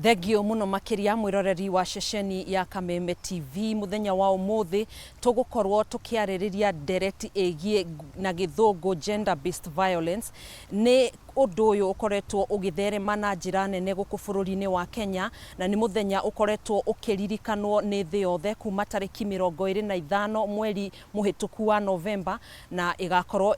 Thengio muno makiria, mwiroreri wa ceceni ya Kameme TV. Muthenya wa umuthi tugukorwo tukiaririria ndereti ĩgiĩ na Gĩthũngũ gender based violence. Nĩ ũndũ ũyũ ũkoretwo ũgĩtherema na njĩra nene gũkũ bũrũri-inĩ wa Kenya, na nĩ mũthenya ũkoretwo ũkĩririkanwo nĩ thĩ yothe kuma tarĩki 25 mweri mũhĩtũku wa Novemba, na ĩgakorwo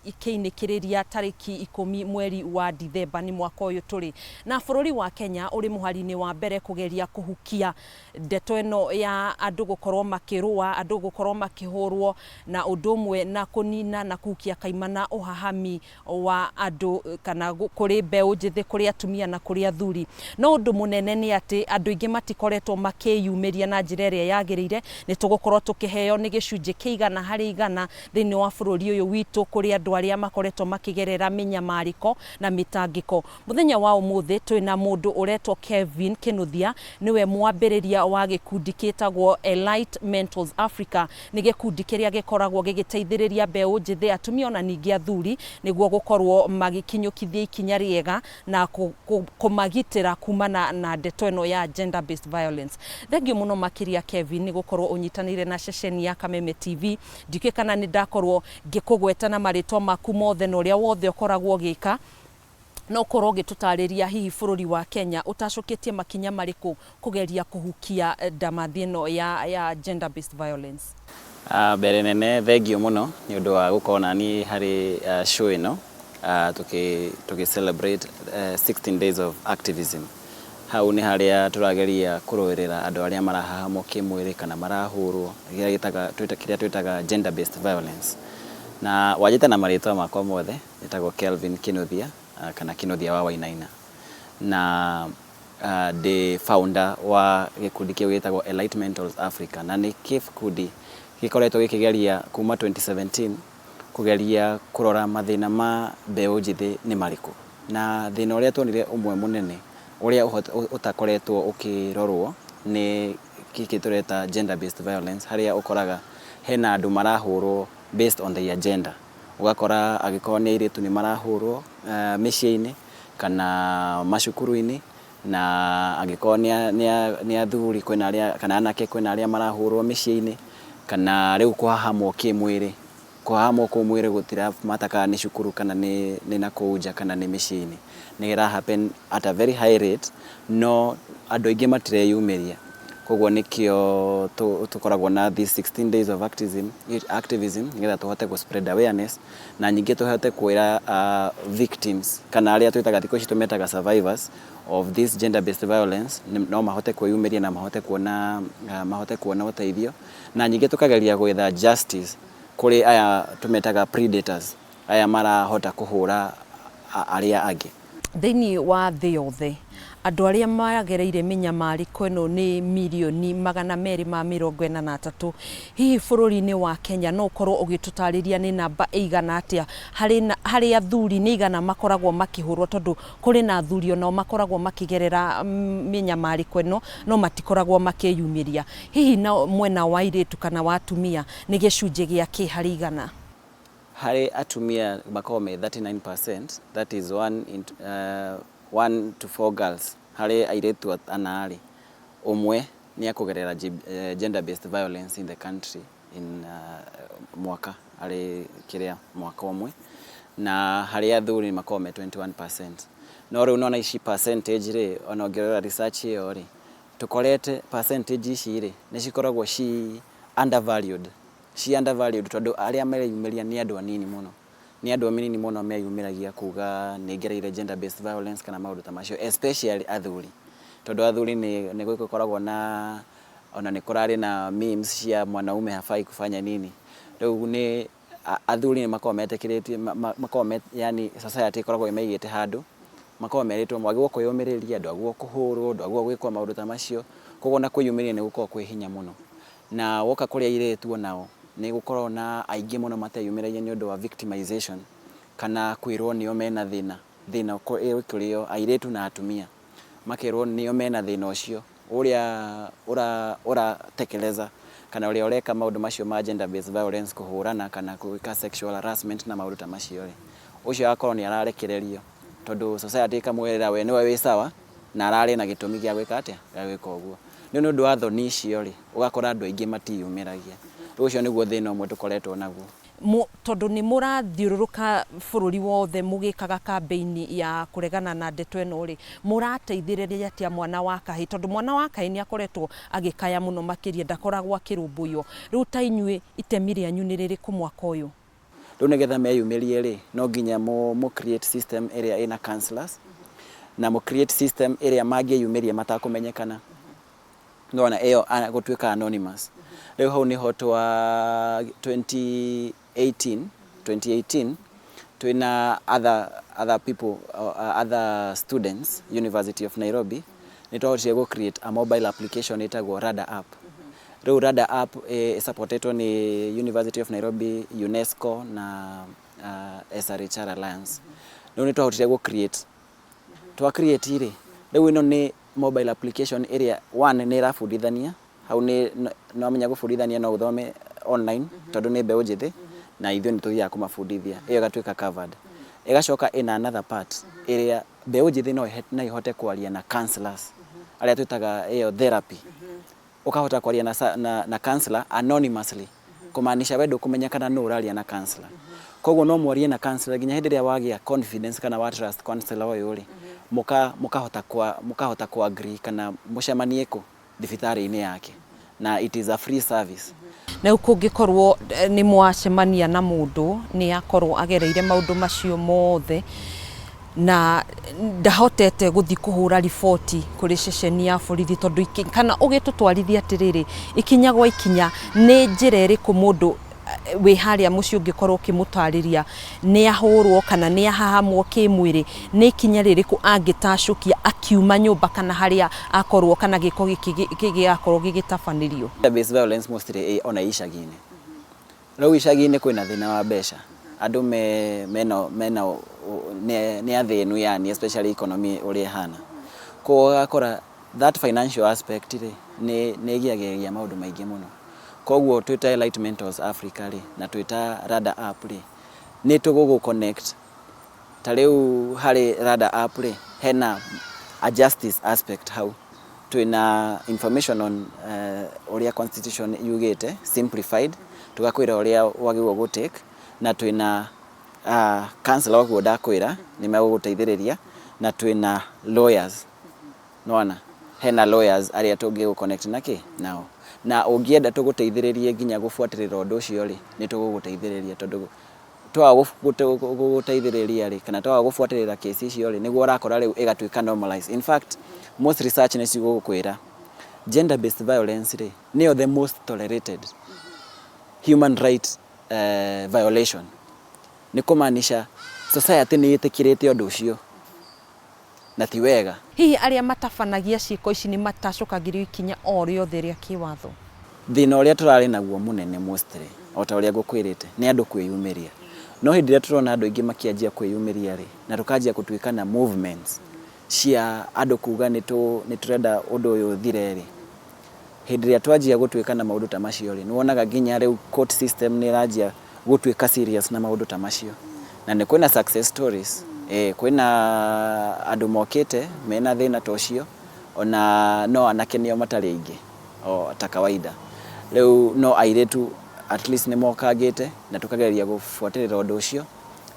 ĩkĩinĩkĩrĩria tarĩki 10 mweri wa Dithemba, nĩ mwaka ũyũ tũrĩ. Na bũrũri wa Kenya ũrĩ mũhari-inĩ wa mbere kũgeria kũhukia ndeto ĩno ya andũ gũkorwo makĩrũa, andũ gũkorwo makĩhũrwo, na ũndũ ũmwe na kũnina na kũhukia kaimana ũhahami wa andũ kana kũrĩ mbeũ njĩthĩ, kũrĩ atumia na kũrĩ athuri. No ũndũ mũnene nĩ atĩ andũ aingĩ matikoretwo makĩyumĩria na njĩra ĩrĩa yagĩrĩire. Nĩ tũgũkorwo tũkĩheo nĩ gĩcunjĩ kĩigana harĩ igana thĩinĩ wa bũrũri ũyũ witũ kũrĩ andũ arĩa makoretwo makĩgerera mĩnyamarĩko na mĩtangĩko. Mũthenya wa ũmũthĩ twĩna mũndũ ũretwo Kevin Kinuthia, nĩwe mwambĩrĩria wa gĩkundi gĩtagwo Elite Mentals Africa. Nĩ gĩkundi kĩrĩa gĩkoragwo gĩgĩteithĩrĩria mbeũ njĩthĩ, atumia ona ningĩ athuri, nĩguo gũkorwo magĩkinyũkithia ikinya rĩega na kũmagitĩra kumana na ndeto ĩno ya gender based violence. Thengio mũno makĩria, Kevin, nĩ gũkorwo ũnyitanĩire na ceceni ya Kameme TV. Ndikĩũĩ kana nĩ ndakorwo ngĩkũgweta na marĩtwa maku mothe na ũrĩa wothe ũkoragwo ũgĩka, no ũkorwo ũgĩtũtarĩria hihi bũrũri wa Kenya ũtacũkĩtie makinya marĩkũ kũgeria kũhukia ndamathi ĩno ya gender based violence? Mbere nene, thengio mũno nĩ ũndũ wa gũkorwo nani harĩ show ĩno, tũkĩ celebrate 16 days of activism. Hau nĩ harĩa tũrageria kũrũĩrĩra andũ arĩa marahahamwo kĩmwĩrĩ kana marahũrwo, kĩrĩa twĩtaga gender based violence. Na wanjĩta na marĩtwa makwa mothe, njĩtagwo Kelvin Kinuthia, kana Kinuthia wa Wainaina, na ndĩ founder wa gĩkundi kĩu gĩtagwo Elite Mentals Africa, na nĩ gĩkundi gĩkoretwo gĩkĩgeria kuma 2017 kũgeria kũrora mathĩna ma mbeũ njĩthĩ nĩ marĩkũ. Na thĩna ũrĩa tuonire ũmwe mũnene ũrĩa ũtakoretwo ũkĩrorwo nĩ gĩkĩ tũreta gender based violence, harĩa ũkoraga hena andũ marahũrwo based on their gender. Ũgakora angĩkorwo nĩ airĩtu nĩ marahũrwo mĩciĩ-inĩ kana macukuru-inĩ, na angĩkorwo nĩ athuri kwĩna arĩa, kana anake, kwĩna arĩa marahũrwo mĩciĩ-inĩ, kana rĩu kũhahamwo kĩmwĩrĩ. Kũhahamwo kũu mwĩrĩ gũtiramata kana nĩ cukuru kana nĩ nakũu nja kana nĩ mĩciĩ-inĩ, nĩ ĩra happen at a very high rate, no andũ aingĩ matireyumĩria. Koguo nĩkĩo tũkoragwo na these 16 days of activism, nĩgetha tũhote gũ spread awareness na ningĩ tũhote kwĩra victims, kana arĩa twĩtaga thikũ ici tũmetaga survivors of this gender based violence, no mahote kwĩyumĩria na mahote kuona ũteithio. Na ningĩ tũkageria gwetha justice kũrĩ aya tũmetaga predators, aya marahota kũhũra arĩa angĩ. Thĩinĩ wa thĩ yothe, andũ arĩa magereire mĩnyamarĩko ĩno nĩ mirioni 243. Hihi bũrũri-inĩ wa Kenya no ũkorwo ũgĩtũtarĩria nĩ namba ĩigana atĩa harĩ athuri, nĩ igana makoragwo makĩhũrwo? Tondũ kũrĩ na athuri onao makoragwo makĩgerera mĩnyamarĩko ĩno no matikoragwo makĩyumĩria. Hihi na mwena wa airĩtu kana wa atumia nĩ gĩcunjĩ gĩa kĩ harĩ igana? Harĩ atumia makoragwo me 39%, that is one to four girls. Harĩ airĩtu ana rĩ, ũmwe nĩ akũgerera gender based violence in the country in mwaka, harĩ kĩrĩa mwaka ũmwe. Na harĩ athuri makoragwo me 21%. No rĩu nona ici percentage rĩ, ona ũngĩrora research ĩyo rĩ, tũkorete percentage ici rĩ nĩ cikoragwo ci undervalued, ci undervalued, tondũ arĩa mareyumĩria nĩ andũ anini mũno, nĩ andũ anini mũno meyumĩragia kuga nĩ ngereire gender based violence kana maũndũ ta macio, especially athuri, tondũ athuri nĩ gũkoragwo na ona nĩ kũrarĩ na memes cia "mwanaume hafai kufanya nini". Rĩu nĩ athuri nĩ makoragwo metĩkĩrĩtie, makoragwo me, yani society ĩkoragwo ĩmaigĩte handũ makoragwo merĩtwo mwagĩrĩirwo kwĩyũmĩrĩria, ndwagĩrĩirwo kũhũrwo, ndwagĩrĩirwo gwĩkwo maũndũ ta macio. Koguo na kwĩyumĩria nĩ gũkoragwo kwĩ hinya mũno. Na woka kũrĩ airĩtu, onao nĩ gũkoragwo na aingĩ mũno mateyumĩragia nĩ ũndũ wa victimization kana kwĩrwo nĩo mena thĩna. Thĩna kũrĩo airĩtu na atumia makerwo nĩo mena thĩna ũcio, ũrĩa ũratekeleza kana ũrĩa ũreka maũndũ macio ma gender based violence, kũhũrana kana gwĩka sexual harassment na maũndũ ta macio rĩ, ũcio agakorwo nĩ ararekererio tondũ society ĩkamwĩrĩra we nĩwe wĩ sawa. Na ararĩ na gĩtũmi gĩa gwĩka atĩa? Gĩa gwĩka ũguo. Rĩu nĩ ũndũ wa thoni icio rĩ, ũgakora andũ aingĩ matiyumĩragia. Rĩu ũcio nĩguo thĩna ũmwe tũkoretwo naguo. Tondũ nĩ mũrathiũrũrũka bũrũri wothe mũgĩkaga kambĩini ya kũregana na ndeto ĩno rĩ, mũrateithĩrĩria atĩa mwana wa kahĩĩ? Tondũ mwana wa kahĩĩ nĩ akoretwo agĩkaya mũno makĩria, ndakoragwo akĩrũmbũiyo. Rĩu ta inyuĩ itemi rĩanyu nĩ rĩrĩkũ mwaka ũyũ? Rĩu nĩgetha meyumĩrie rĩ, no nginya mũ create system ĩrĩa ĩna counselors, na mũ create system ĩrĩa mangĩyumĩria matakũmenyekana. Nĩwona ĩyo gũtuĩka anonymous. Rĩu hau nĩho twa 2018, 2018 twĩna other people, other students, University of Nairobi, nĩ twahotire gũ create a mobile application ĩtagwo Rada app. Rĩu Rada app ĩsupportetwo nĩ University of Nairobi, UNESCO na SRHR Alliance. Rĩu nĩ twahotire gũ create, twa create rĩ, rĩu ĩno nĩ mobile application ĩrĩa one nĩ ĩrabundithania hau nĩ no menya gũbundithania no ũthome online tondũ nĩ mbeũ njĩthĩ na ithuĩ nĩ tũthiaga kũmabundithia, ĩyo ĩgatuĩka covered. Ĩgacoka ĩna another part ĩrĩa mbeũ njĩthĩ no ĩhote kwaria na counselors arĩa twĩtaga ĩyo therapy. Ũkahota kwaria na counselor anonymously, kũmaanisha we ndũkũmenyekana nũ ũraria na counselor. Koguo no mwarie na counselor nginya hĩndĩ ĩrĩa wagĩa confidence kana wa trust counselor ũyũ rĩ, mũkahota ku agree kana mũcemanie kũ thibitarĩ-inĩ yake, na it is a free service. Na rĩu kũngĩkorwo nĩ mwacemania na mũndũ nĩ akorwo agereire maũndũ macio mothe na ndahotete gũthiĩ kũhũra riboti kũrĩ ceceni ya borithi, tondũ kana ũgĩtũtwarithia atĩrĩrĩ, ikinya gwa ikinya, nĩ njĩra ĩrĩkũ mũndũ wĩ harĩa mũciĩ ũngĩkorwo ũkĩmũtarĩria nĩ ahũrwo kana nĩ ahahamwo kĩmwĩrĩ, nĩ ikinya rĩrĩkũ angĩtacũkia akiuma nyũmba kana harĩa akorwo kana gĩko gĩkĩ gĩgakorwo gĩgĩtabanĩrio? Gender-based violence mostly ona icagi-inĩ. Rĩu icagi-inĩ kwĩna thĩna wa mbeca, andũ me mena mena nĩ athĩnu, yani especially economy ũrĩa ĩhana. Koguo ũgakora that financial aspect rĩ, nĩ ĩgiragĩrĩria maũndũ maingĩ mũno. Koguo twĩ ta Elite Mentors Africa rĩ, na twĩ ta Rada app rĩ, nĩ tũgũgũ connect. Ta rĩu harĩ Rada app rĩ, hena a justice aspect hau. Twĩna information on ũrĩa constitution yugĩte simplified, tũgakwĩra ũrĩa wagĩrĩirwo gũ take, na twĩna counselor ũguo ndakwĩra nĩ megũgũteithĩrĩria, na twĩna lawyers. Nĩwona hena lawyers arĩa tũngĩgũ connect na kĩ nao, na ũngĩenda tũgũteithĩrĩrie nginya gũbuatĩrĩra ũndũ ũcio rĩ, nĩ tũgũgũteithĩrĩria, tondũ twaga gũgũteithĩrĩria rĩ, kana twaga gũbuatĩrĩra kesi icio rĩ, nĩguo ũrakora rĩu ĩgatuĩka normalized. In fact, most research nĩ cigũkwĩra gender based violence rĩ, nĩyo the most tolerated human right violation. Nĩ kũmaanisha society nĩ ĩtĩkĩrĩte ũndũ ũcio na ti wega. Hihi arĩa matabanagia ciĩko ici nĩ matacũkagĩrio ikinya o rĩothe rĩa kĩwatho? Thĩna ũrĩa tũrarĩ naguo mũnene mostly, o ta ũrĩa ngũkwĩrĩte, nĩ andũ kwĩyumĩria. No hĩndĩ ĩrĩa tũrona andũ aingĩ makĩanjia kwĩyumĩria rĩ, na tũkanjia gũtuĩka na movements cia andũ kuga nĩ tũrenda ũndũ ũyũ ũthire rĩ, hĩndĩ ĩrĩa twanjia gũtuĩka na maũndũ ta macio rĩ, nĩ wonaga nginya rĩu court system nĩ ĩranjia gũtuĩka serious na maũndũ ta macio. Na nĩ kwĩna success stories, kwĩna andũ mokĩte mena thĩna ta ũcio, ona no anake nĩo matarĩ aingĩ o ta kawaida. Rĩu no airĩtu at least nĩ mokangĩte na tũkageria gũbuatĩrĩra ũndũ ũcio,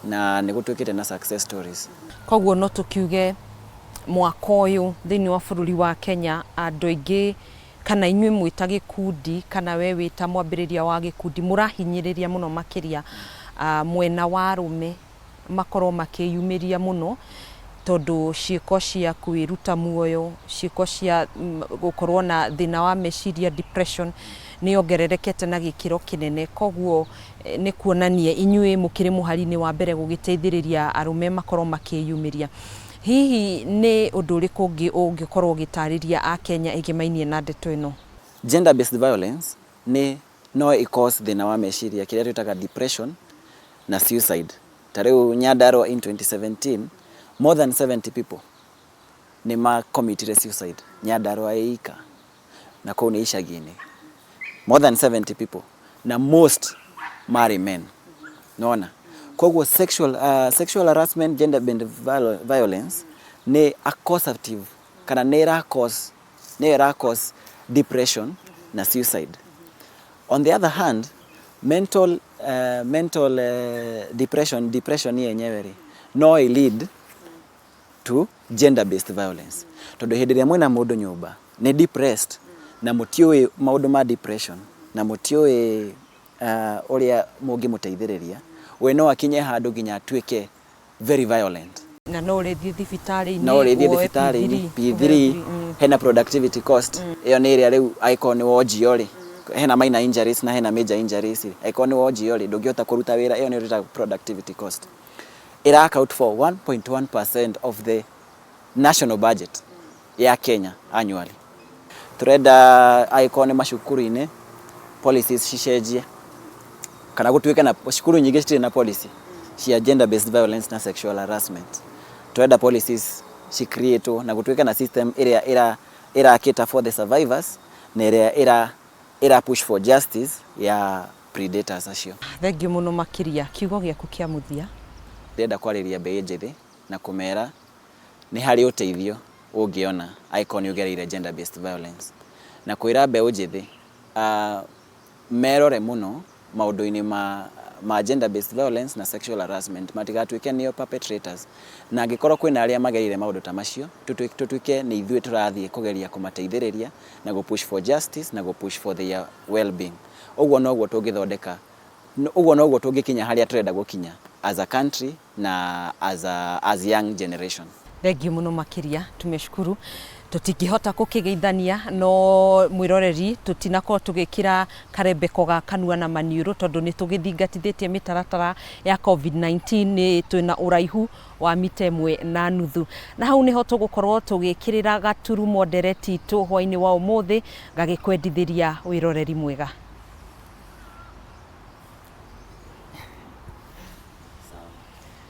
na nĩ gũtuĩkĩte na success stories. Koguo no tũkiuge mwaka ũyũ thĩinĩ wa bũrũri wa Kenya, andũ aingĩ kana inyuĩ mwĩ ta gĩkundi kana we wĩ ta mwambĩrĩria wa gĩkundi, mũrahinyĩrĩria mũno makĩria mwena wa arũme makorwo makĩyumĩria mũno, tondũ ciĩko cia kwĩruta muoyo, ciĩko cia gũkorwo na thĩna wa meciria, depression, nĩ yongererekete na gĩkĩro kĩnene. Koguo nĩ kuonania inyuĩ mũkĩrĩ mũhari-inĩ wa mbere gũgĩteithĩrĩria arũme makorwo makĩyumĩria. Hihi nĩ ũndũ ũrĩkũ ũngĩ ũngĩkorwo ũgĩtarĩria Akenya ĩgĩmainie na ndeto ĩno? Gender based violence nĩ no ĩ cause thĩna wa meciria, kĩrĩa twĩtaga depression na suicide. Ta rĩu Nyandarua in 2017, more than 70 people nĩ ma commitire suicide Nyandarua ĩika, na kũu nĩ icagi-inĩ. More than 70 people, na most marĩ men. Nona koguo sexual harassment, gender based violence nĩ a causative. kana nĩ ĩra cause nĩyo ĩra cause depression na suicide. On the other hand, mental, mental depression, depression yenyewe rĩ, no ĩ lead to gender based violence, tondũ hĩndĩ ĩrĩa mwĩna mũndũ nyũmba nĩ depressed na mũtiũĩ maũndũ ma depression na mũtiũĩ ũrĩa mũngĩmũteithĩrĩria, we no akinye handũ nginya atuĩke very violent. Na no ũrĩthiĩ thibitarĩ-inĩ. No ũrĩthiĩ woe thibitarĩ-inĩ. P3, P3 hena productivity cost. Ĩyo nĩ ĩrĩa rĩu angĩkorwo nĩ wonjio rĩ, hena minor injuries na hena major injuries rĩ, angĩkorwo nĩ wonjio rĩ, ndũngĩhota kũruta wĩra. Ĩyo nĩyo twĩtaga productivity cost. Ĩra account for 1.1% of the national budget ya Kenya annually. Tũrenda angĩkorwo nĩ macukuru-inĩ, policies cicenjie kana gũtuĩke na cukuru nyingĩ citirĩ na policy cia gender based violence na sexual harassment. Tũrenda policies ci create na gũtuĩke na system ĩrĩa ĩra cater for the survivors na ĩrĩa ĩra push for justice ya predators acio. Thengiũ mũno makĩria. Kiugo gĩaku kĩa mũthia? Ndĩrenda kwarĩria mbeũ njĩthĩ na kũmera nĩ harĩ ũteithio ũngĩona angĩkorwo nĩ ũgereire gender based violence, na kwĩra mbeũ njĩthĩ merore mũno maũndũ-inĩ ma gender based violence na sexual harassment, matigatuĩke nĩo perpetrators, na angĩkorwo kwĩna arĩa magereire maũndũ ta macio, tũtuĩke nĩ ithuĩ tũrathiĩ kũgeria kũmateithĩrĩria na gũ push for justice na gũ push for their well being. Ũguo noguo tũngĩthondeka, ũguo noguo tũngĩkinya harĩa tũrenda gũkinya as a country na as young generation. Thengiũ mũno makĩria, tumeshukuru. Tũtingĩhota gũkĩgeithania no mwĩroreri, tũtinakorwo tũgĩkĩra karembeko ga kanua na maniũrũ tondũ nĩ tũgĩthingatithĩtie mĩtaratara ya COVID-19. Nĩ twĩna ũraihu wa mita 1.5, na hau nĩho tũgũkorwo tũgĩkĩrĩra gaturumo ndereti itũ hwainĩ wa ũmũthĩ. Gagĩkwendithĩria wĩroreri mwega.